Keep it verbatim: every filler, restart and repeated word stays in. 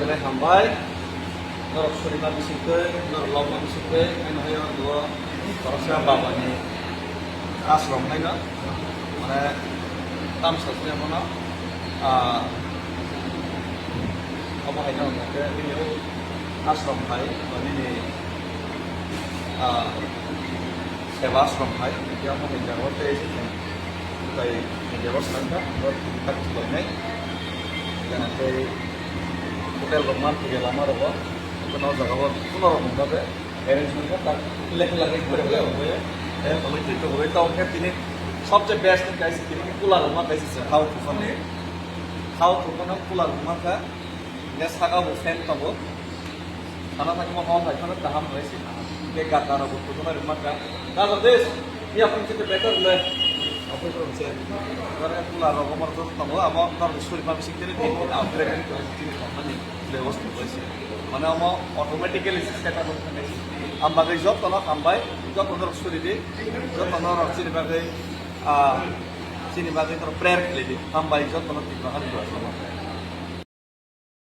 Hambai, norok surima bisingtwi, norok lobma bisingtwi, haino hayo duo, boroksa babani ashram haino, mane, tamsa se bono, ah, obo haino hwnkhe, bini o ashram hai, ba nini, ah, seba ashram hai, hwnkhe omo hai jagao tei, tei, tei, sangkha, tak khlainai, jana tei, hotel rok man thike lama rogo, kono jaga o kono rok mungkha be arrangement kha tak lek lek kore kore rok boye. Eh, tongwi twi tongwi tong khe tini sobse best ni kaisa tini cooler rok ma kaisa se hao thukani. Hao thukano cooler rok ma kha. Nge saka bo fan tongo. Sana thangma hao thai khana kaham bai se. Ke gata rok bo thukana rok ma kha. Gata des. Iya pun kita better le. Apa itu sih? Karena cooler rok ma tongo abo nor suri ma bising tini di. Apa kira kira itu tini company. Lewis Boys. Mane omo automatically set up wngkha. Ang bagwi jotono hambai, jotono rok suri di, jotono rok chini bagwi, ah, chini bagwi norok prayer khlai di. Hambai jotono Tripura hani jotono.